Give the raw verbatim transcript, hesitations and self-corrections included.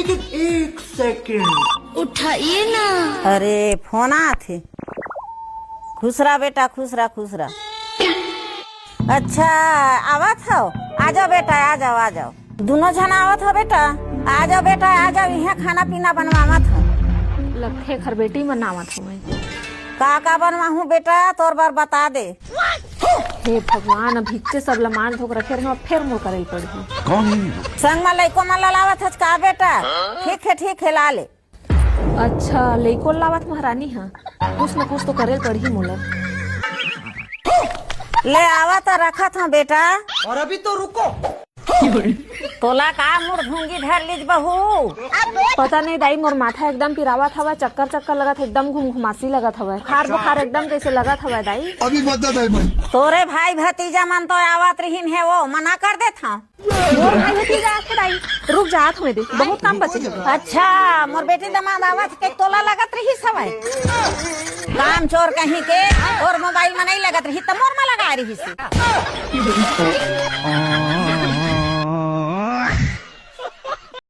एक सेकंड। उठाइए ना। अरे, फोन आथे। खुश रह बेटा, खुश रह, खुश रह। अच्छा, आवत हो? आ जाओ बेटा, आ जाओ, आ जाओ। दोनों झन आवत हो बेटा? आ जाओ बेटा, आ जाओ, इहाँ खाना पीना बनवावत हो। लगथे एखर बेटी मन आवत हवय। का का बनवाहूँ बेटा, तोर बर बता दे। हे भगवान, अब हिच्चे सब ला मान धोक रखे रहे, अब फेर मोर करे पड़ही। संग म लइको मन ला लावत हस का बेटा? ठीक हे, ठीक हे, ला ले। अच्छा, लइको लावत महारानी हा, कुछ न कुछ तो करे पड़ही मोला। ले आवा त रखत हूँ बेटा। और अभी तो रुको। तोला का मुड़ भूंगी धर लीज बहू? पता नहीं दाई, मोर माथा एकदम पिरावत हवय, चक्कर चक्कर लगत हे, एकदम घुमघुमासी लगत हवय, बुखार बुखार एकदम कइसे लगत हवय दाई। अभी बता दाई मन। तोरे भाई भतीजा मन तो आवत रहिन हे, वो मना कर देत हव। मोर भाई भतीजा आके दाई, रुक जात हवय दे, बहुत काम बचे हे। अच्छा, मोर बेटी दमाद आवत के तोला लगत रहिस हवय। काम चोर कहीं के, तोर मोबाइल में नहीं लगत रही, त मोर में लगा रही से।